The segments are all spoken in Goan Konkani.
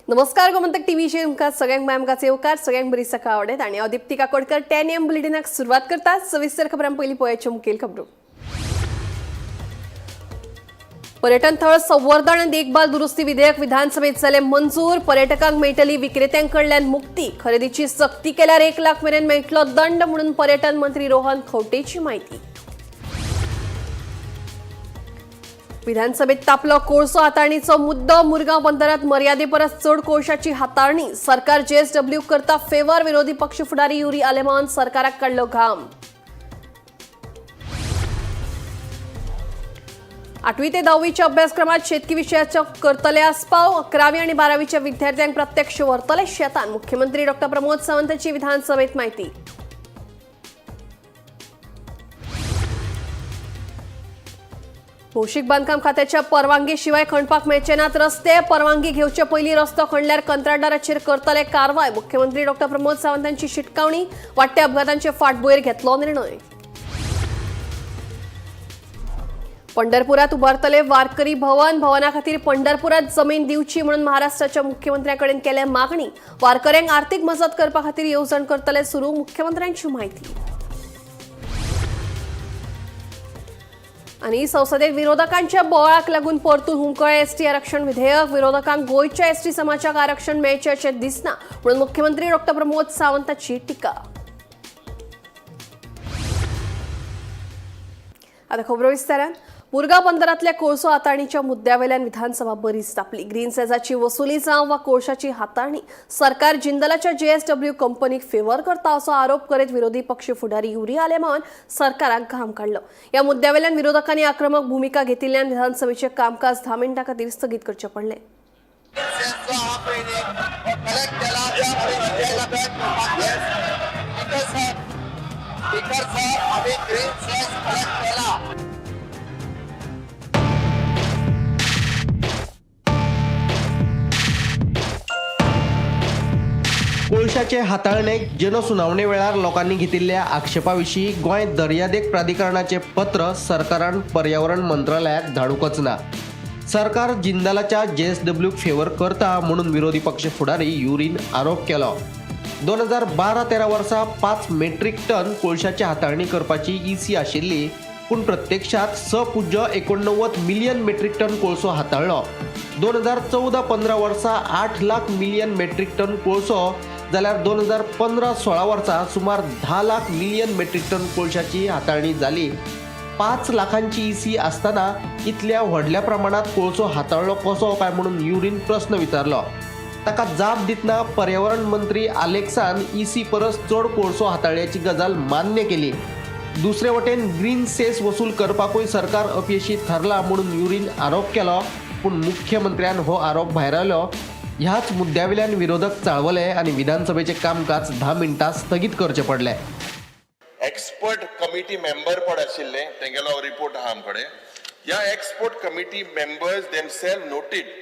नमस्कार गोमंतक टीव्हीचेर तुमकां सगळ्यांक माय येवकार सगळ्यांक बरी सकाळ आवडेत आनी हांव दीप्ती काकोडकर 10 AM बुलेटिनाक सुरवात करता. सविस्तर खबरां पयलीं पळयाच्यो मुखेल खबरो. पर्यटन थळ संवर्धन आनी देखभाल दुरुस्ती विधेयक विधानसभेत जालें मंजूर. पर्यटकांक मेळटली विक्रेत्यां कडल्यान मुक्ती. खरेदीची सक्ती केल्यार 1 लाख मेरेन मेळटलो दंड म्हणून पर्यटन मंत्री रोहन खंवटेची म्हायती. विधानसभेत तापलो कोळसो हाताळणीचो मुद्दो. मुरगांव बंदरात मर्यादे परस चड कोळशाची हाताळणी. सरकार जेएसडब्ल्यू करता फेवर. विरोधी पक्ष फुडारी युरी आलेमान सरकाराक काडलो घाम. 8वी ते 10वीच्या अभ्यासक्रमात शेतकी विशयाचो करतले आस्पाव. 11वी आणि 12वीच्या विद्यार्थ्यांक प्रत्यक्ष व्हरतले शेतान. मुख्यमंत्री डॉक्टर प्रमोद सावंतांची विधानसभेत माहिती. भौशीक बांदकाम खात्याच्या परवानगीशिवाय खणपाक मेळचे नात रस्ते. परवानगी घेवचे पयलीं रस्तो खणल्यार कंत्राटदाराचेर करतले कारवाय. मुख्यमंत्री डॉक्टर प्रमोद सावंतांची शिटकावणी. वाडट्या अपघातांचे फाटभुंयेर घेतलो निर्णय. पंढरपुरात उबारतले वारकरी भवन. भवना खातीर पंढरपुरात जमीन दिवची म्हणून महाराष्ट्राच्या मुख्यमंत्र्यांकडेन केल्या मागणी. वारकऱ्यांक आर्थिक मजत करपा खातीर येवजण करतले सुरू. मुख्यमंत्र्यांची माहिती. आणि संसदेत विरोधकांच्या बोवाळाक लागून परतून हुमकळे एसटी आरक्षण विधेयक. विरोधकांक गोंयच्या एसटी समाजाक आरक्षण मेळचें अशें दिसना म्हणून मुख्यमंत्री डॉक्टर प्रमोद सावंताची टिका. आता खबरो विस्तारान. मुरगांव बंदरांतल्या कोळसो हाताळणीच्या मुद्द्यावेल्यान विधानसभा बरीच तापली. ग्रीन सेजाची वसुली जावं वा कोळशाची हाताळणी, सरकार जिंदलाच्या जेएसडब्ल्यू कंपनीक फेवर करता असो आरोप करीत विरोधी पक्ष फुडारी युरी आलेमान सरकाराक घाम काडलो. या मुद्द्यावेल्यान विरोधकांनी आक्रमक भूमिका घेतिल्ल्यान विधानसभेचे कामकाज 10 मिनटां खातीर स्थगीत करचें पडलें. कोळशाचे हाताळणेक जनसुनावणे वेळार लोकांनी घेतिल्ल्या आक्षेपा विशीं गोंय दर्यादेग प्राधिकरणाचे पत्र सरकारान पर्यावरण मंत्रालयाक धाडूंकच ना. सरकार जिंदालाच्या जेएसडब्ल्यूक फेवर करता म्हणून विरोधी पक्ष फुडारी युरीन आरोप केलो. 2012-13 वर्सा 5 मेट्रीक टन कोळशाची हाताळणी करपाची ईसी आशिल्ली, पूण प्रत्यक्षात 6.89 मिलियन मेट्रीक टन कोळसो हाताळ्ळो. 2014-15 वर्सा 8 लाख मिलियन मेट्रीक टन कोळसो जाल्यार 2015-16 वर्सा सुमार 10 लाख मिलियन मेट्रीक टन कोळशाची हाताळणी जाली. 5 लाखांची ईसी आसतना इतल्या व्हडल्या प्रमाणात कोळसो हाताळ्ळो कसो काय म्हणून युरीन प्रस्न विचारलो. ताका जाप दितना पर्यावरण मंत्री आलेक्सान ईसी परस चड कोळसो हाताळ्याची गजाल मान्य केली. दुसरे वटेन ग्रीन सेस वसूल करपाकूय सरकार अपयशी थारला म्हणून युरीन आरोप केलो, पूण मुख्यमंत्र्यान हो आरोप भायरायलो. ह्याच मुद्द्यावेल्यान विरोधक चाळवले आनी विधानसभेचे कामकाज 10 मिनटां स्थगीत करचें पडलें. एक्सपर्ट कमिटी मेंबर पण आशिल्ले तेंगेलो रिपोर्ट आहा आमकडे. ह्या expert committee members themselves noted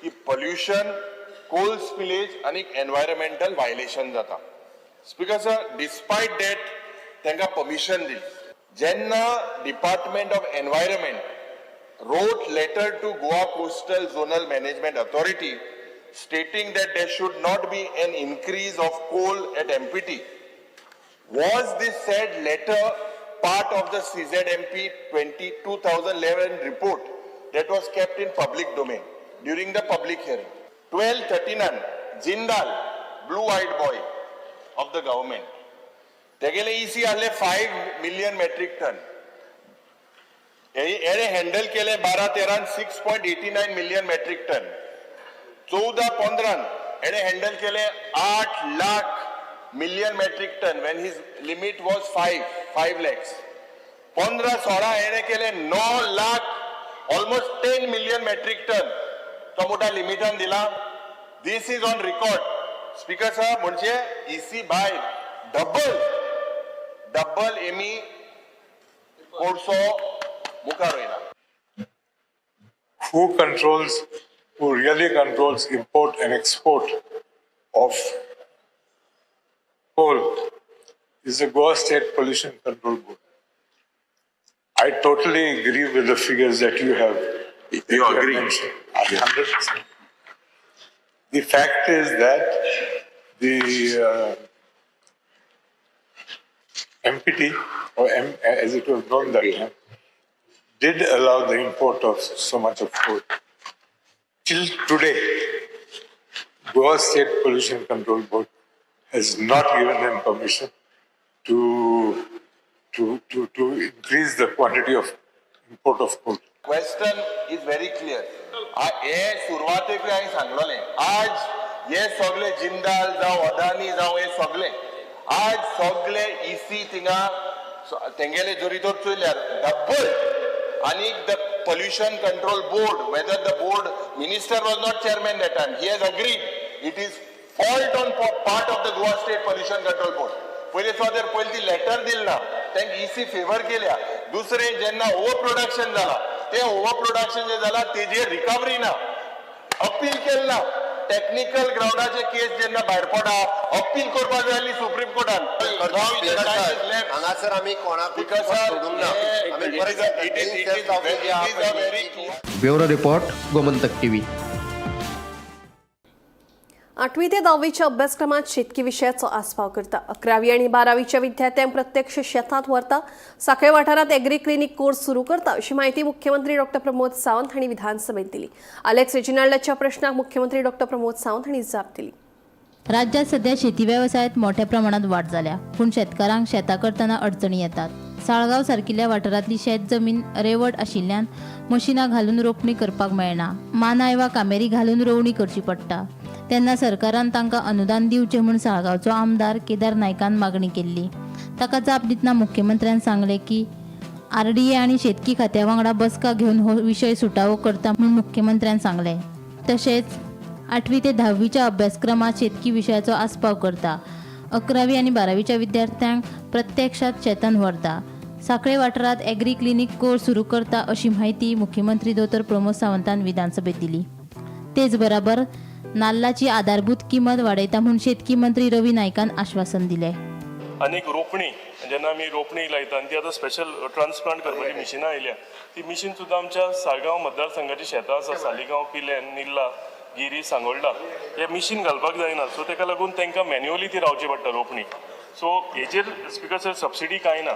की पोल्युशन, कोल स्पिलेज आनी एनवायरमेंटल व्हायलेशन जाता. स्पीकर सर, डिस्पायट that तांकां परमिशन दिली. जेन्ना department of environment wrote letter to Goa Coastal Zonal Management Authority stating that there should not be an increase of coal at MPT. Was this said letter part of the CZMP 2011 report that was kept in public domain during the public hearing? 1239, Jindal, blue-eyed boy of the government. तेगेले EC आहले 5 million metric ton. एणे हँडल केले 12-13 6.89 मिलियन मेट्रीक टन. 14-15 एणे हँडल केले 8 lakh million metric ton when his limit was 5 lakhs. 15-16 एणे केले 9 lakh, almost 10 million metric ton. तो मोठा लिमिटान दिला. This is on record. Speaker sir, म्हणजे ईसी भायर डबल एमी कोळसो मुखार वयला. Who controls, who really controls import and export of coal is the Goa State Pollution Control Board. I totally agree with the figures that you have. You agree? Mentioned. 100%. The fact is that the MPT, or M, as it was known that time, did allow the import of so much of coal. Till today, Goa State Pollution Control Board has not given them permission to increase the quantity of import of coal. Question is very clear. हे सुरवातेक हांवें सांगलोलें, आज हे सगळे जिंदाल जावं अदानी जावं, हे सगळे आज सगळे इसी थिंगा तेंगेले जरी तर चोयल्यार डबल. आनी the pollution control board, whether the board minister was not chairman that time, he has agreed it is fault on part of the Goa State Pollution Control Board. पयले सुवातेर पयली ती लेटर दिल ना, तांकां इसी फेवर केल्या. दुसरें, जेन्ना ओवर प्रोडक्शन जाला, ते ओवर प्रोडक्शन जे जाला तेजेर रिकवरी ना, अपील केलें ना. टेक्निकल ग्रावंडाचे केस जेन्ना भायर पडा, अपील करपाक जाय आसली सुप्रीम कोर्टान. हांगासर आमी कोणाकूच सोडूंक ना. आमी परत Bureau report, Gomantak TV. आठवी ते दहावीच्या अभ्यासक्रमात शेतकी विशयाचो आस्पाव करता. 11वी आनी 12वीच्या विद्यार्थ्यांक प्रत्यक्ष शेतांत व्हरता. साखळे वाठारांत एग्री क्लिनिक कोर्स सुरू करता, अशी माहिती मुख्यमंत्री डॉक्टर प्रमोद सावंत हांणी विधानसभेत दिली. आलेक्स रेजिनाल्डाच्या प्रश्नाक मुख्यमंत्री डॉक्टर प्रमोद सावंत हांणी जाप दिली. राज्यात सध्या शेती वेवसायात मोठ्या प्रमाणात वाढ जाल्या, पूण शेतकारांक शेतां करतना अडचणी येतात. साळगांव सारकिल्ल्या वाठारांतली शेत जमीन रेंवट आशिल्ल्यान मशिनां घालून रोपणी करपाक मेळना. मानाय वा कामेरी घालून रोवणी करची पडटा. तेन्ना सरकारान तांकां अनुदान दिवचें म्हूण साळगांवचो आमदार केदार नायकान मागणी केल्ली. ताका जाप दितना मुख्यमंत्र्यान सांगलें की आरडीए आनी शेतकी खात्या वांगडा बसका घेवन हो विशय सुटावो करता म्हूण मुख्यमंत्र्यान सांगलें. तशेंच आठवी ते धावीच्या अभ्यासक्रमात शेतकी विशयाचो आस्पाव करता. 11वी आनी 12वीच्या विद्यार्थ्यांक प्रत्यक्षात शेतान व्हरता. साखळे वाठारात एग्री क्लिनिक कोर्स सुरू करता, अशी माहिती मुख्यमंत्री दोतोर प्रमोद सावंतान विधानसभेत दिली. तेच बराबर नाल्लाची आधारभूत किंमत वाडयता म्हूण शेतकी मंत्री रवी नायकान आश्वासन दिलें. आनी एक रोपणी, जेन्ना आमी रोपणी लायता आनी ती आतां स्पेशल ट्रान्सप्लांट करपाची मिशिनां आयल्या. ती मिशीन सुद्दां आमच्या साळगांव मतदारसंघाची शेतां आसा, सालिगांव, पिलें, निल्ला, गिरी, सांगोल्डा, हे मिशीन घालपाक जायना. सो ताका लागून तांकां मॅन्युअली ती रावची पडटा रोपणी. सो हेजेर स्पिकर सर, सबसिडी कांय ना.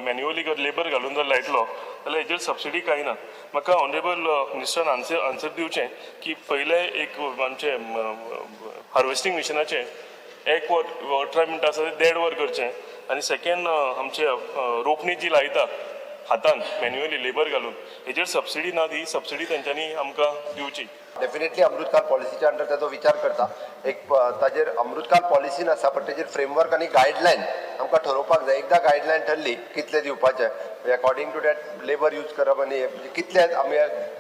मॅन्युअली लेबर घालून जर लायतलो जाल्यार हेजेर सबसिडी कांय ना. म्हाका ऑनरेबल मिनिस्टरान आन्सर दिवचें की पयलें एक आमचें हार्वेस्टींग मिशिनाचें एक वर 18 मिनटां आसा तें देड वर करचें आनी सेकंड आमचे रोपणी जी लायता हातान मॅन्युअली लेबर घालून, हेजेर सबसिडी ना. ती सबसिडी तेंच्यांनी आमकां दिवची. डेफिनेटली अमृतकाल पॉलिसीच्या अंडर ताचो विचार करता. एक ताजेर अमृतकाल पॉलिसी आसा, पण तेजेर फ्रेमवर्क आनी गायडलायन आमकां ठरोवपाक जाय. एकदां गायडलायन ठरली कितले दिवपाचे, according to that labour use करप आनी म्हणजे कितले आमी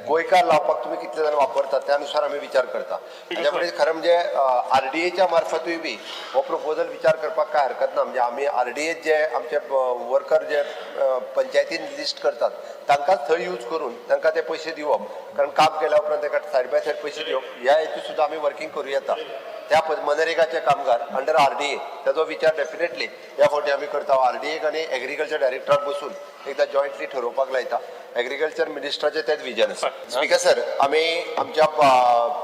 गोंयकार लावपाक तुमी कितले जाण वापरतात, त्या नुसार आमी विचार करता. हाज्या फुडें खरें म्हणजे आरडीएच्या मार्फतूय बी हो प्रपोजल विचार करपाक कांय हरकत ना. म्हणजे आमी आरडीए जे आमचे वर्कर जे पंचायतीन लिस्ट करतात, तांकांच थंय यूज करून तांकां ते पयशे दिवप, कारण काम केल्या उपरांत ताका सायड बाय सायड पयशे दिवप, ह्या हेतू सुद्दां आमी वर्कींग करूं येता. त्या मनरेगाचे कामगार अंडर आरडीए, ताचो विचार डेफिनेटली ह्या फावटी आमी करता. आरडीएक आनी एग्रीकल्चर डायरेक्टराक बसून एकदां जॉयंटली ठरोवपाक लायता. एग्रीकल्चर मिनिस्टराचें तेंच विजन आसा. स्पिकर सर, आमी आमच्या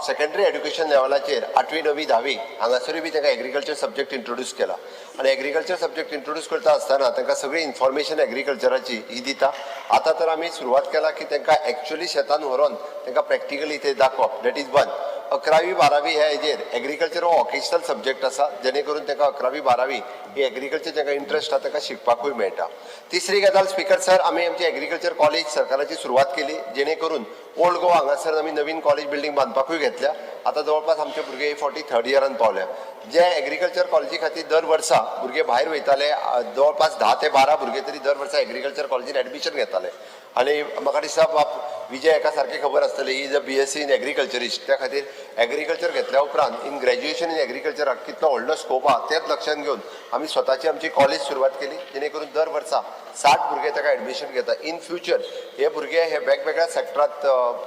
सेकंडरी एड्युकेशन लेवलाचेर आठवी, णवी, धावी हांगासरूय बी तांकां एग्रीकल्चर सब्जेक्ट इंट्रोड्यूस केला आनी एग्रीकल्चर सब्जेक्ट इंट्रोड्यूस करता आसतना तांकां सगळी इन्फॉर्मेशन एग्रीकल्चराची ही दिता. आतां तर आमी सुरवात केला की तांकां एक्च्युअली शेतान व्हरोन तांकां प्रॅक्टिकली ते दाखोवप. That is one. 11वी 12वी ह्या हेजेर एग्रीकल्चर हो वॉकेशनल सब्जेक्ट आसा, जेणे करून तांकां 11वी 12वी ही एग्रीकल्चर तांकां इंट्रस्ट आसा, तांकां शिकपाकूय मेळटा. तिसरी गजाल स्पिकर सर, आमी आमची एग्रीकल्चर कॉलेज सरकाराची सुरवात केली, जेणे करून ओल्ड गोवा हांगासर आमी नवीन कॉलेज बिल्डींग बांदपाकूय घेतल्या. आतां जवळपास आमचे भुरगे हे फावटी थर्ड इयरान पावल्या. जे एग्रीकल्चर कॉलेजी खातीर दर वर्सा भुरगे भायर वयताले, जवळपास 10 ते 12 भुरगे तरी दर वर्सा एग्रीकल्चर कॉलेजीन एडमिशन घेताले. आनी म्हाका दिसता बाब विजय हेका सारकें खबर आसतलें, is a BSc in agriculturist. त्या खातीर एग्रीकल्चर घेतल्या उपरांत इन ग्रॅज्युएशन इन एग्रीकल्चराक कितलो व्हडलो स्कोप आहा, तेच लक्षांत घेवन आमी स्वताची आमची कॉलेज सुरवात केली, जेणे करून दर वर्सा 60 भुरगे ताका एडमिशन घेता. इन फ्युचर हे भुरगे हे वेगवेगळ्या सेक्टरात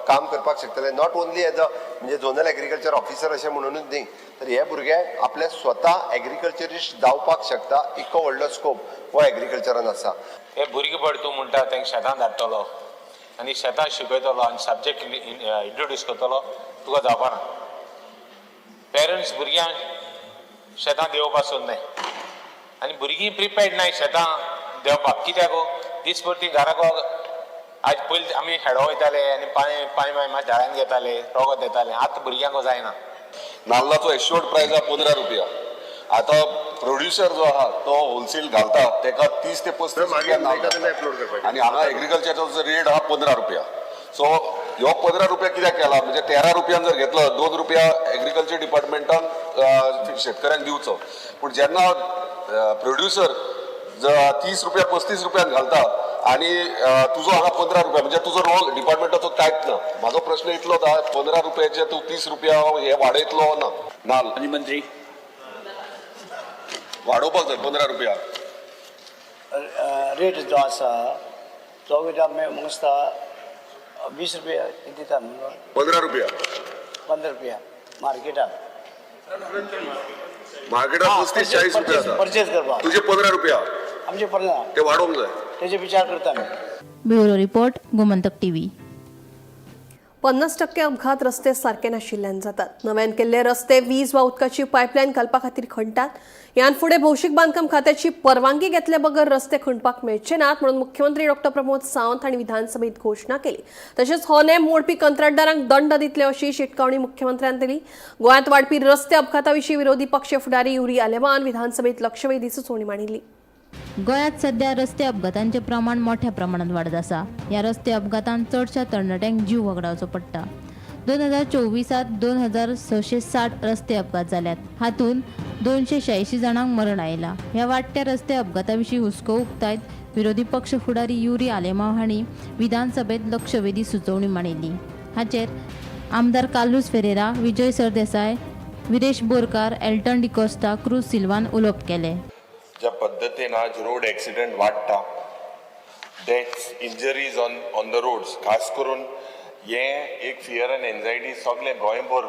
काम करपाक शकतले, not only as a म्हणजे झोनल एग्रीकल्चर ऑफिसर अशें म्हणूनच न्ही, तर हे भुरगे आपले स्वता एग्रीकल्चरिस्ट जावपाक शकता. इतको व्हडलो स्कोप हो एग्रीकल्चरान आसा. हे भुरगेपण तूं म्हणटा, तांकां शेतान धाडटलो आनी शेतान शिकयतलो आनी सब्जेक्ट इंट्रोड्यूस करतलो, तुका जावपाना. पेरंट्स भुरग्यांक शेतां देंवोवपाक सोदनाय आनी भुरगीं प्रिपेर्ड नाय शेतां देंवपाक. कित्याक दीसभर ती घराक आज पयलीं आमी हेडो वयताले आनी पांय पांय माय मात झाडान घेताले, रगत येतालें. आतां भुरग्यांक जायना. नाल्लाचो एश्योर्ड प्रायस आहा 15 रुपया. आतां प्रोड्युसर जो आहा तो होलसेल घालता तेका 30 ते 35 रुपया नाल्ल घालता. आनी हांगा एग्रीकल्चरचो जो रेट आहा 15 रुपया. सो ह्यो 15 रुपया कित्याक केला? म्हणजे 13 रुपयान जर घेतलो, 2 रुपया एग्रीकल्चर डिपार्टमेंटान शेतकऱ्यांक दिवचो. पूण जेन्ना प्रोड्युसर 30 रुपया 35 रुपयान घालता आनी तुजो हांगा 15 रुपया, म्हणजे तुजो रोल डिपार्टमेंटाचो कांयच ना. म्हाजो प्रश्न इतलोच आहा, 15 रुपयाचे तूं 30 रुपया हे वाडयतलो ना नाल? आनी मंत्री. वाडोवपाक जाय 15 रुपया. रेट जो आसा तो कितें आमी म्हाका दिसता 20 रुपया दिता न्हू? 15 रुपया. 15 रुपया मार्केटाक. मार्केटात 35-40 रुपया आसा. परचेज करपाक. तुजे 15 रुपया. आमचे 15. ते वाडोवंक जाय. तेजे विचार करता आमी. Bureau report, Gomantak TV. 50% अपघात रस्ते सारके नाशिल्ल्यान जातात. नव्यान केल्ले रस्ते वीज वा उदकाची पायपलायन घालपा खातीर खणटात. ह्यान फुडें भौशीक बांदकाम खात्याची परवानगी घेतले बगर रस्ते खणपाक मेळचे नात म्हणून मुख्यमंत्री डॉक्टर प्रमोद सावंत हांणी विधानसभेत घोशणा केली. तशेंच हो नेम मोडपी कंत्राटदारांक दंड दितले अशी शिटकावणी मुख्यमंत्र्यान दिली. गोंयांत वाडपी रस्ते अपघाता विशीं विरोधी पक्ष फुडारी युरी आलेमान विधानसभेत लक्षवेधी सुचोवणी मांडिल्ली. गोंयांत सध्या रस्ते अपघातांचें प्रमाण मोठ्या प्रमाणात वाडत आसा. ह्या रस्ते अपघातांत चडशा तरणाट्यांक जीव वगडावचो पडटा. 2024त 2660 रस्ते अपघात जाल्यात. हातूंत 286 जाणांक मरण आयलां. ह्या वाडट्या रस्ते अपघाता विशीं हुस्को उक्तायत विरोधी पक्ष फुडारी युरी आलेमांव हांणी विधानसभेत लक्षवेधी सुचोवणी मांडिल्ली. हाचेर आमदार कार्लुस फेरेरा, विजय सरदेसाय, विरेश बोरकार, एल्टन डिकोस्टा, क्रूज सिल्वान उलोवप केलें. ज्या पद्दतीन आज रोड एक्सिडंट वाडटा, deaths, injuries on the roads, खास करून हें एक फियर एंड एन्जायटी सगळे गोंयभर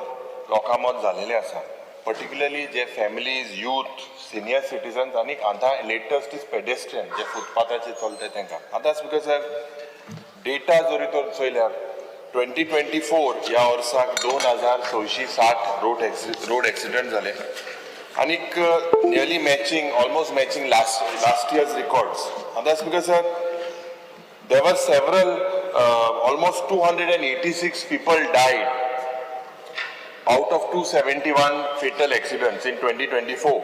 लोकां मद जालेलें आसा. पर्टिक्युलरली जे फॅमिलीज, यूथ, सिनियर सिटीजन्स आनी आतां लेटस्ट is pedestrian, जे फुटपाथाचेर चलता तांकां. आतां स्पिकर साहेब, डेटा जरी तर चोयल्यार 2024 ह्या वर्साक 2660 रोड एक्सिडंट जाले आनीक nearly matching, almost matching last year's records. आतां speaker sir, there were several, almost 286 people died out of 271 fatal accidents in 2024.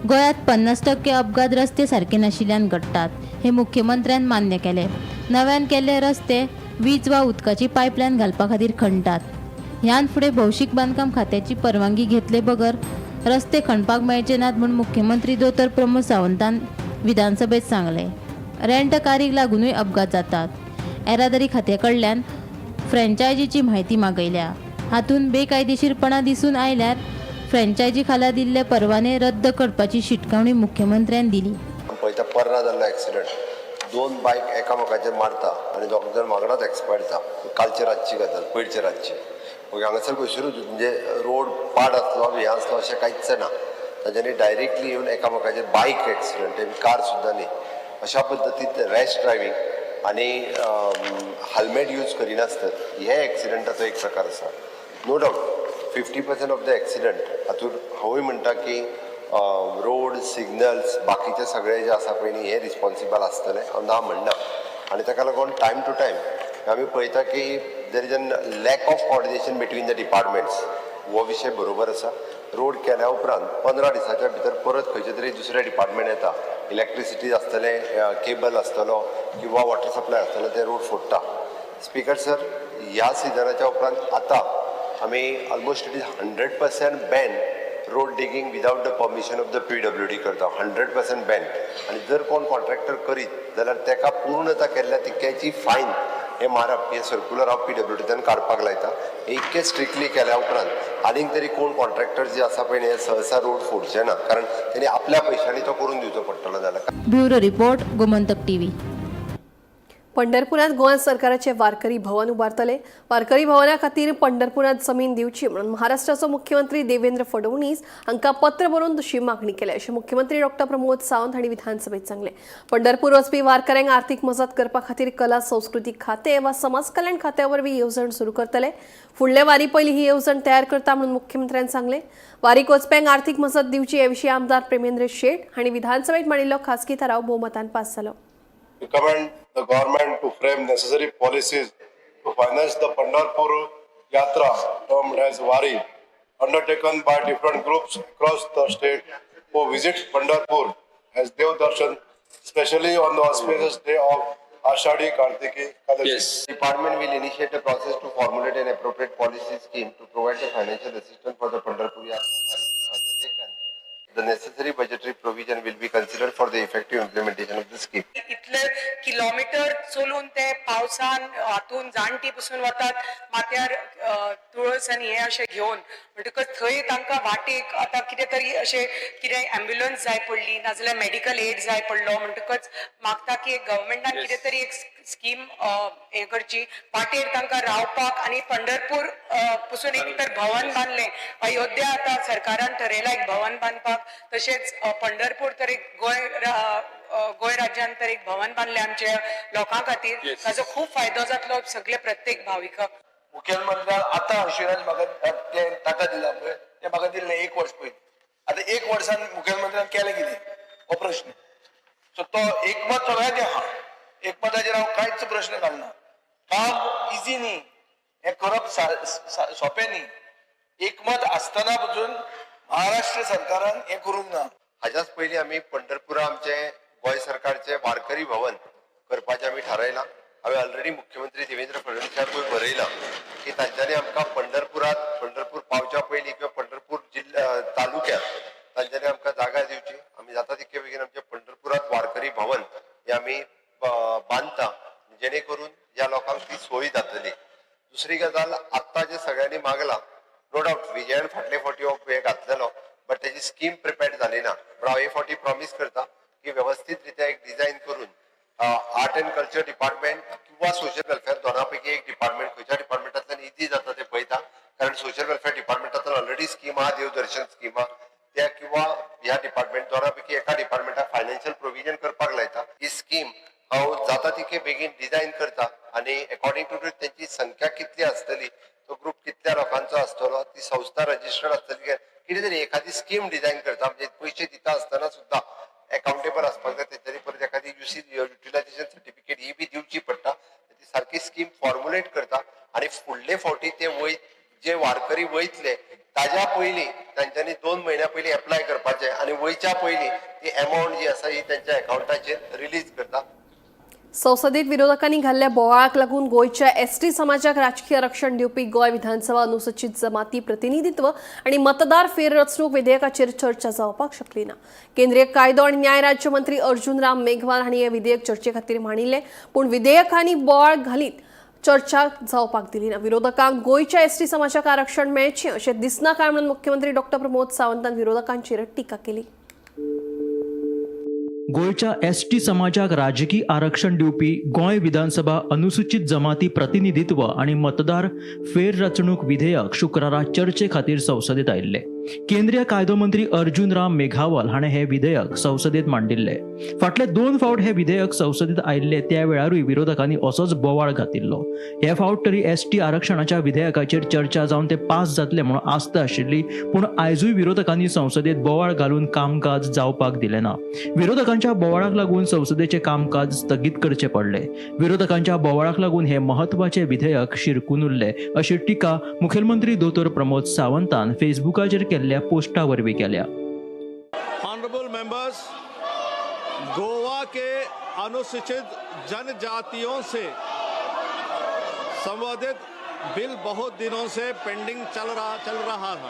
गोंयांत 50% अपघात रस्ते सारके नाशिल्ल्यान घडटात हे मुख्यमंत्र्यान मान्य केले. नव्यान केल्ले रस्ते वीज वा उदकाची पायपलायन घालपा खातीर खणटात. ह्यान फुडें भौशीक बांदकाम खात्याची परवानगी घेतले बगर रस्ते खणपाक मेळचे नात म्हूण मुख्यमंत्री दोतोर प्रमोद सावंतान विधानसभेत सांगलें. रेंट कारीक लागुनूय अपघात जातात. येरादारी खात्या कडल्यान फ्रँचायजीची म्हायती मागयल्या. हातूंत बेकायदेशीरपणां दिसून आयल्यार फ्रँचायजी खाला दिल्ले परवाने रद्द करपाची शिटकावणी मुख्यमंत्र्यान दिली. पळयता, पर्रा जाल्लो एक्सिडंट, दोन बायक एकामेकाचेर मारता आनी दोग जाण वांगडाच एक्सपायर जाता. कालचे रातची गजाल, पयरचे रातची. मागीर हांगासर खंयसरूच म्हणजे रोड पाड आसलो, हें आसलो अशें कांयच ना. तांच्यांनी डायरेक्टली येवन एकामेकाचेर बायक एक्सिडंट, कार सुद्दां न्ही. अशा पद्दतीन रॅश ड्रायव्हींग आनी हेल्मेट यूज करिनासतना हे एक्सिडंटाचो एक प्रकार आसा. No doubt 50% of the accident हातूंत हांवूय म्हणटा की रोड सिग्नल्स, बाकीचे सगळे जे आसा पळय न्ही, हे रिस्पॉन्सिबल आसतले, हांव ना म्हणना. आनी ताका लागून टायम टू टायम आमी पळयता की there is an lack of coordination between the departments. हो विशय बरोबर आसा. रोड केल्या उपरांत 15 दिसाच्या भितर परत खंयचे तरी दुसरें डिपार्टमेंट येता. इलेक्ट्रिसिटी आसतलें, केबल आसतलो किंवा वॉटर सप्लाय आसतलो, ते रोड फोडटा. स्पीकर सर, ह्या सिजनाच्या उपरांत आतां आमी almost it is 100% ban road digging without the permission of the PWD करता, 100% बॅन. आनी जर कोण कॉन्ट्रॅक्टर करीत जाल्यार ताका पूर्णता केल्ल्या तितक्याची फायन हे मारप, हे सर्कुलर हांव पीडब्ल्यूडींतल्यान काडपाक लायता. हे इतकें स्ट्रिक्टली केल्या उपरांत आनीक तरी कोण कॉन्ट्रॅक्टर जे आसा पळय न्ही, हे सहसा रोड फोडचे ना, कारण तेणी आपल्या पयशांनी तो करून दिवचो पडटलो जाल्यार. Bureau report, Gomantak TV. पंढरपुरांत Goa सरकाराचे वारकरी भवन उबारतले. वारकरी भवना खातीर पंढरपुरांत जमीन दिवची म्हणून महाराष्ट्राचो मुख्यमंत्री देवेंद्र फडणवीस हांकां पत्र बरोवन तशी मागणी केल्या अशें मुख्यमंत्री डॉक्टर प्रमोद सावंत हांणी विधानसभेत सांगलें. पंढरपूर वचपी वारकऱ्यांक आर्थीक मजत करपा खातीर कला संस्कृती खातें वा समाज कल्याण खात्या वरवीं येवजण सुरू करतले. फुडले वारी पयलीं ही येवजण तयार करता म्हणून मुख्यमंत्र्यान सांगलें. वारीक वचप्यांक आर्थीक मजत दिवची हे विशीं आमदार प्रेमेंद्र शेट हांणी विधानसभेत मांडिल्लो खासगी थाराव भोवमतान पास जालो. Recommend the government to frame necessary policies to finance the Pandharpur Yatra, termed as Wari, undertaken by different groups across the state who visit Pandharpur as Dev Darshan, especially on the auspicious day of Ashadhi Kartiki Ekadashi. Yes. Department will initiate a process to formulate an appropriate policy scheme to provide the financial assistance for the Pandharpur Yatra undertaken. The necessary budgetary provision will be considered for the effective implementation of the scheme. इतले किलोमिटर चलून ते पावसान हातून जाणटी पसून वतात माथ्यार तुळस आनी हे अशें घेवन, म्हणटकच थंय तांकां वाटेक आतां कितें तरी अशें कितें एम्ब्युलन्स जाय पडली नाजाल्यार मेडिकल एड जाय पडलो, म्हणटकच मागता की एक गव्हर्मेंटान कितें तरी एक स्कीम हें करची, वाटेर तांकां रावपाक. आनी पंढरपूर पसून एक तर भवन बांदलें, अयोध्या आतां सरकारान ठरयलां एक भवन बांदपाक, तशेंच पंढरपूर तर एक गोंय राज्यान तर एक भवन बांदलें आमच्या लोकां खातीर, ताजो खूब फायदो जातलो सगळे प्रत्येक भाविकाक. मुख्यमंत्र्यान आतां अश्युरन्स म्हाका तें ताका दिला पळय, तें म्हाका दिल्लें एक वर्स पयलीं. आतां एक वर्सान मुखेलमंत्र्यान केलें कितें हो प्रश्न. सो तो एकमत सगळ्यांचें आहा, एकमताचेर हांव कांयच प्रश्न घालना. काम इजी न्ही, हें करप सोंपें न्ही. एकमत आसतना पसून महाराष्ट्र सरकारान हें करूंक ना. हाज्याच पयलीं आमी पंढरपुरा आमचें गोंय सरकारचें वारकरी भवन करपाचें आमी थारायलां. हांवें ऑलरेडी मुख्यमंत्री देवेंद्र फडणवीसाकूय बरयलां की तांच्यांनी आमकां पंढरपुरांत, पंढरपूर पावच्या पयलीं किंवा पंढरपूर जिल्ल्या तालुक्यांत तांच्यांनी आमकां जागा दिवची. आमी जाता तितके बेगीन आमच्या पंढरपुरांत वारकरी भवन हें आमी बांदता, जेणे करून ह्या लोकांक ती सोय जातली. दुसरी गजाल, आत्तां जें सगळ्यांनी मागलां, नो डावट विजयान फाटले फावटी हो हें घातलेलो, बट तेजी स्कीम प्रिपेर्ड जाली ना. पण हांव हे फावटी प्रॉमीस करता की वेवस्थीत रित्या एक डिझायन करून आर्ट अँड कल्चर डिपार्टमेंट किंवा सोशल वेलफेअर दोना पैकी एक डिपार्टमेंट, खंयच्या डिपार्टमेंटांतल्यान इजी जाता ते पळयता, कारण सोशल वेलफेअर डिपार्टमेंटांतल्यान ऑलरेडी स्कीम आहा, देवदर्शन स्कीम आहा त्या, किंवा ह्या डिपार्टमेंट दोना पैकी एका डिपार्टमेंटाक फायनान्शियल प्रोविजन करपाक लायता. ही स्कीम हांव जाता तितके बेगीन डिझायन करता आनी अकॉर्डिंग टू तेंची संख्या कितली आसतली, तो ग्रुप कितल्या लोकांचो आसतलो, ती संस्था रजिस्टर्ड आसतली, कितें तरी एखादी स्कीम डिझायन करता. म्हणजे पयशे दिता आसतना सुद्दां अकाउंटेबल आसपाक जाय. तेंच्यांनी परत एखादी युसी युटिलायझेशन सर्टिफिकेट ही बी दिवची पडटा. ती सारकी स्कीम फॉर्मुलेट करता आनी फुडले फावटी ते जे वारकरी वयतले ताज्या पयलीं तांच्यांनी 2 म्हयन्या पयलीं एप्लाय करपाचें आनी वयच्या पयलीं ती एमावंट जी आसा ही तेंच्या अकावंटाचेर रिलीज करता. संसदेत विरोधकांनी घाल्ल्या बोवाळाक लागून गोंयच्या एसटी समाजाक राजकीय आरक्षण दिवपी गोंय विधानसभा अनुसूचित जमाती प्रतिनिधित्व आनी मतदार फेररचणूक विधेयकाचेर चर्चा जावपाक शकली ना. केंद्रीय कायदो आनी न्याय राज्यमंत्री अर्जुन राम मेघवाल हांणी हे विधेयक चर्चे खातीर मांडिल्लें, पूण विधेयकांनी बोवाळ घालीत चर्चा जावपाक दिली ना. विरोधकांक गोंयच्या एसटी समाजाक आरक्षण मेळचें अशें दिसना काय म्हणून मुख्यमंत्री डॉक्टर प्रमोद सावंतान विरोधकांचेर टिका केली. गोंयच्या एसटी समाजाक राजकी आरक्षण दिवपी गोंय विधानसभा अनुसूचित जमाती प्रतिनिधित्व आनी मतदार फेररचणूक विधेयक शुक्रारा चर्चे खातीर संसदेत आयिल्लें. केंद्रीय कायदो मंत्री अर्जुन राम मेघावल हाणें हें विधेयक संसदेत मांडिल्लें. फाटले 2 फावट हें विधेयक संसदेत आयिल्लें त्या वेळारूय विरोधकांनी असोच बोवाळ घातिल्लो. हे फावट तरी एसटी आरक्षणाच्या विधेयकाचेर चर्चा जावन तें पास जातलें म्हणून आस्त आशिल्ली, पूण आयजूय विरोधकांनी संसदेत बोवाळ घालून कामकाज जावपाक दिलें ना. विरोधकांच्या बोवाळाक लागून संसदेचें कामकाज स्थगीत करचें पडलें. विरोधकांच्या बोवाळाक लागून हें म्हत्वाचें विधेयक शिरकून उरलें अशी टिका मुखेलमंत्री दोतोर प्रमोद सावंतान फेसबुकाचेर केल्ल्या पोस्टा वरवीं केल्या. ऑनरेबल मेंबर्स, गोवा के अनुसूचित जनजातियों से संबंधित बिल बहुत दिनों से पेंडिंग चल रहा था.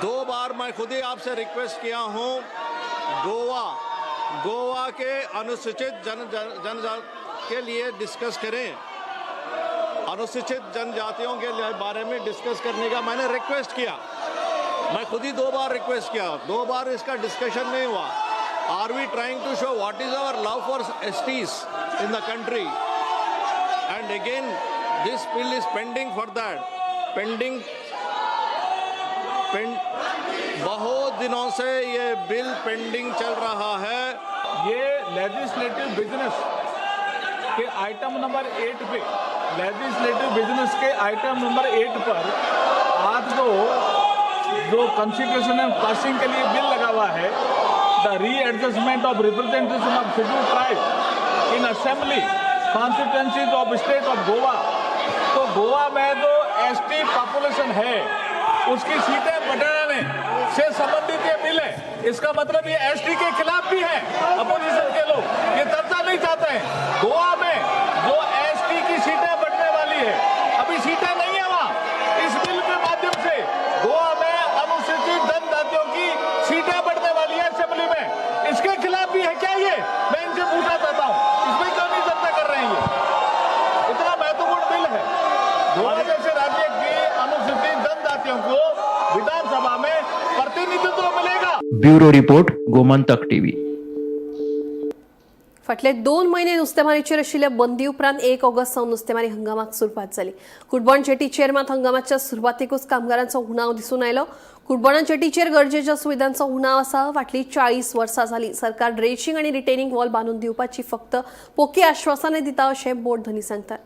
2 बार मैं खुद ही आपसे रिक्वेस्ट किया हूं, गोवा के अनुसूचित जनजाति के लिए डिस्कस करें. अनुसूचित जनजातियों के बारे में डिस्कस करने का मैंने रिक्वेस्ट किया. मैं खुद ही 2 बार रिक्वेस्ट किया, 2 बार इसका डिस्कशन नहीं हुआ. Are we trying to show what is our love for STs in the country? And again, this bill is pending for that. Pending. बहुत दिनों से ये बिल पेंडिंग चल रहा है। ये legislative business K item number 8 pay, legislative business K item number 8 पर आज जो कंसिडरेशन एंड पासिंग के लिए बिल लगा हुआ है, the readjustment of representation of schedule tribe in assembly constituencies of state of Goa. तो गोवा में जो एसटी पॉपुलेशन है उसकी सीटें बढ़ाने से संबंधित ये बिल है। इसका मतलब ये एसटी के खिलाफ भी है अपोजिशन के लोग, ये चर्चा नहीं चाहते हैं। गोवा में जो एसटी की सीटें बढ़ने वाली है, अभी सीटें नहीं है वहां, इस बिल के माध्यम से गोवा में अनुसूचित जनजातियों की सीटें बढ़ने वाली है असेंबली में, इसके खिलाफ भी है क्या ये? मैं इनसे पूछना चाहता हूँ, इसमें क्यों नहीं चर्चा कर रहे हैं? ये इतना महत्वपूर्ण बिल है। गोवा जैसे राज्य की अनुसूचित जनजातियों को विधानसभा में प्रतिनिधित्व मिलेगा। Bureau report, Gomantak TV. फाटले 2 म्हयने नुस्तेमारीचेर आशिल्ल्या बंदी उपरांत 1 ऑगस्ट सावन नुस्तेमारी हंगामाक सुरवात जाली। कुडबण जेटीचेर मात हंगामाच्या सुरवातेकूच कामगारांचो उणाव दिसून आयलो। कुडबणा जेटीचेर गरजेच्या सुविधांचो उणाव आसा। फाटलीं 40 वर्सां जाली सरकार ड्रेजिंग आनी रिटेनिंग वॉल बांदून दिवपाची फक्त पोकी आश्वासनां दिता अशें बोट धनी सांगतात।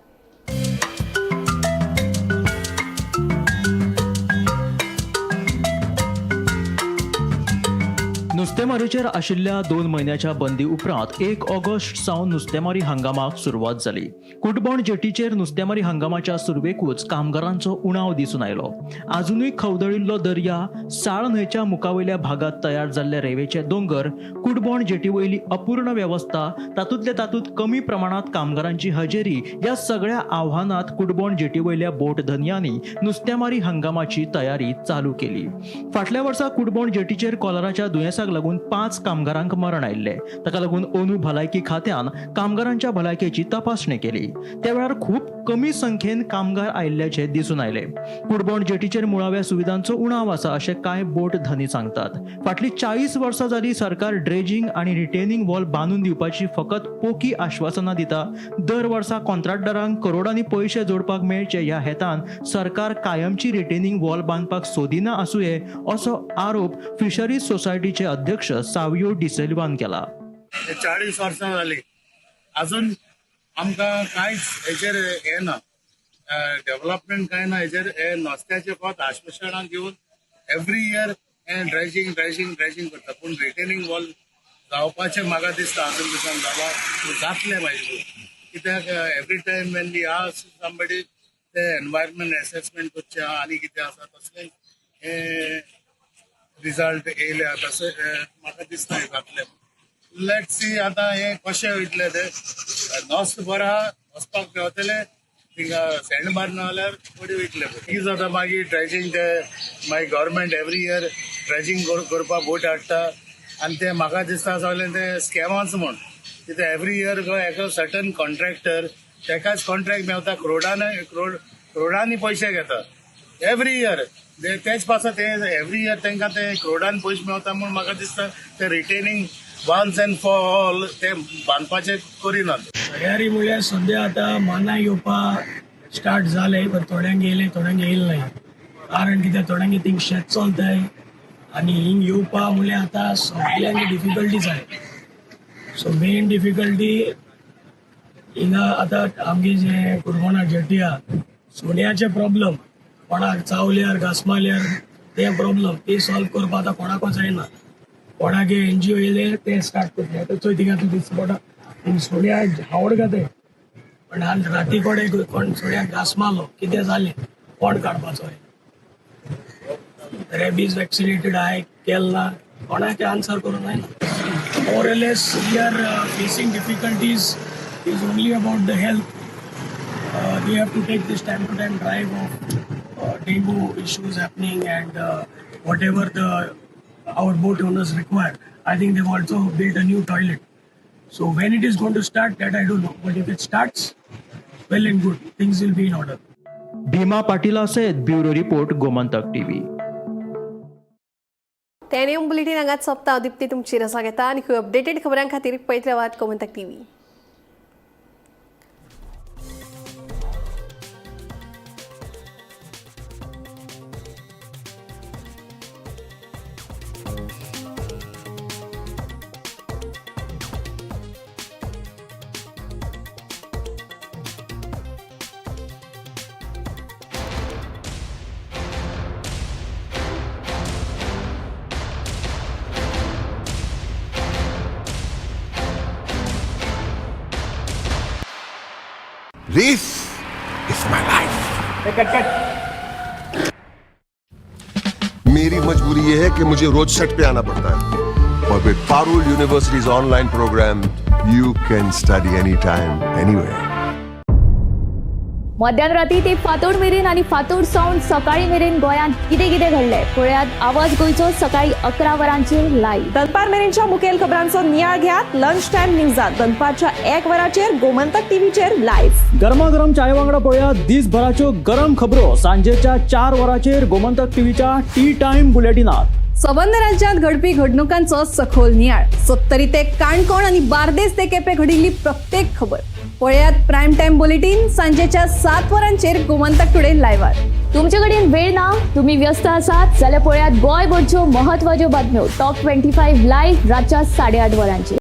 नुस्तेमारीचेर आशिल्ल्या 2 म्हयन्याच्या बंदी उपरांत 1 ऑगस्ट सावन नुस्तेमारी हंगामाक सुरवात जाली। कुडबण जेटीचेर नुस्तेमारी हंगामाच्या सुरवेकूच कामगारांचो उणाव दिसून आयलो। आजुनूय खवदळिल्लो दर्या, साळ न्हंयच्या मुखावयल्या भागांत तयार जाल्ले रेंवेचे दोंगर, कुडबण जेटी वयली अपूर्ण वेवस्था, तातूंतले तातूंत कमी प्रमाणांत कामगारांची हजेरी ह्या सगळ्या आव्हानांत कुडबण जेटी वयल्या बोट धनयांनी नुस्तेमारी हंगामाची तयारी चालू केली। फाटल्या वर्सा कुडबण जेटीचेर कॉलराच्या दुयेंसाक लागून 5 कामगारांक मरण आयिल्लें। ताका लागून अंदू भलायकी खात्यान कामगारांच्या भलायकेची तपासणी केली। त्या वेळार खूब कमी संख्येन कामगार आयिल्ल्याचें दिसून आयलें। कुडबण जेटीचेर मुळाव्या सुविधांचो उणाव आसा अशें कांय बोट धनी सांगतात। फाटलीं 40 वर्सां जाली सरकार ड्रेजिंग आनी रिटेनिंग वॉल बांदून दिवपाची फकत पोकी आश्वासनां दिता। दर वर्सा कॉन्ट्रॅक्टरांक करोडांनी पयशे जोडपाक मेळचे ह्या हेतान सरकार कायमची रिटेनिंग वॉल बांदपाक सोदिना आसुये असो आरोप फिशरीज सोसायटीचे अध्यक्ष सावियो डिसिल्वान केला। 40 वर्सां जाली अजून आमकां कांयच हेचेर हें ना, डेव्हलपमेंट कांय ना हेचेर। हे नुस्त्याचें फक्त आश्वासनां घेवन एवरी इयर हें ड्रेजिंग ड्रेजिंग ड्रेजिंग करता, पूण रिटेनिंग वॉल जावपाचें म्हाका दिसता अजून दिसान जाला जातलें मागीर। कित्याक every time when we ask somebody ते एनवायरमेंट एसेसमेंट करचें आनी कितें आसा तसलें हें रिजल्ट येयल्या तशें म्हाका दिसता जातलें। Let's see आतां हें कशें वयतलें तें। नुस्तें बरें आहा, वचपाक मेवतलें, थिंगा सँड मारना जाल्यार पडी वयतलें। कितें जाता मागीर ड्रेजिंग ते मागीर गव्हर्मेंट एवरी इयर ड्रेजिंग करपाक बोट हाडटा आनी ते म्हाका दिसता सगळें ते स्कॅमाच म्हूण। कित्याक एवरी इयर एका सर्टन कॉन्ट्रॅक्टर तेकाच कॉन्ट्रॅक्ट मेवता, करोडांनी पयशे घेता एवरी इयर। तेच पासत ते एवरी इयर तांकां ते करोडान पयशे मेवता म्हूण म्हाका दिसता ते retaining once and for all ते बांदपाचें करिनात। तयारी म्हणल्यार सद्या आतां मानाय येवपाक स्टार्ट जालें, पण थोड्यांक येयलें थोड्यांक येयलें ना। कारण कित्याक थोड्यांक थिंग शेत चलताय आनी हिंग येवपा म्हणल्यार आतां सगल्यांक डिफिकल्टी जाय। सो मेन डिफिकल्टी हिंगा आतां आमगे जे कुडबणा जेटी आहा सुण्याचे प्रॉब्लम, कोणाक चावल्यार घांस मारल्यार ते प्रॉब्लम ती सॉल्व करपाक आतां कोणाकूच जायना। कोणाक एनजीओ येयले ते स्टार्ट करतले। आतां चोय थिंगा तूं दिसता पडटा पूण सुण्याक हावड घाताय, पण आज राती कडेन कोण सुण्याक घांस मारलो कितें जालें कोण काडपाचो? रेबीज वॅक्सिनेटेड आहाय केल ना कोणाक आन्सर करूंक जायना। More or less we are facing difficulties is only about the health. We have to take this time to time drive of dengue issues happening and whatever the our boat owners require. I think they've also built a new toilet. So when it is going to start, that I don't know. But if it starts, well and good. Things will be in order. Bhima पाटीला सयत bureau report, Gomantak TV. 10 AM bulletin हांगाच सोंपता. हांव दिप्ती तुमची रजा घेता आनी खंय अपडेटेड खबरां खातीर पळयत रावात Gomantak TV. This is my life. मेरी मजबूरी ये है कि मुझे रोज सेट पे आना पड़ता है और with Parul University's online program, you can study anytime, anywhere. मध्यान राती ते फांतोड मेरेन आनी फांतोड सावन सकाळी मेरेन गोंयांत कितें कितें घडलें पळयात आवाज गोंयचो सकाळी 11 वरांचेर लायव्ह. दनपार मेरेनच्या मुखेल खबरांचो नियाळ घेयात लंच टायम न्यूजात दनपारच्या 1 वराचेर गोमंतक टीव्हीचेर लायव्ह. गरमागरम चाये वांगडा पळोवया दिसभराच्यो गरम खबरो सांजेच्या 4 वरांचेर गोमंतक टीव्हीच्या टी टायम बुलेटिनात. सबंद राज्यांत घडपी घडणुकांचो सखोल नियाळ. सत्तरी ते काणकोण आनी बार्देस ते केपें घडिल्ली प्रत्येक खबर पळयात प्रायम टायम बुलेटीन सांजेच्या 7 वरांचेर गोमंतक टुडे लायव्हार. तुमचे कडेन वेळ ना, तुमी व्यस्त आसात जाल्यार पळयात गोंयभरच्यो म्हत्वाच्यो बातम्यो टॉप 25 लायव्ह रातच्या 8:30 वरांचेर.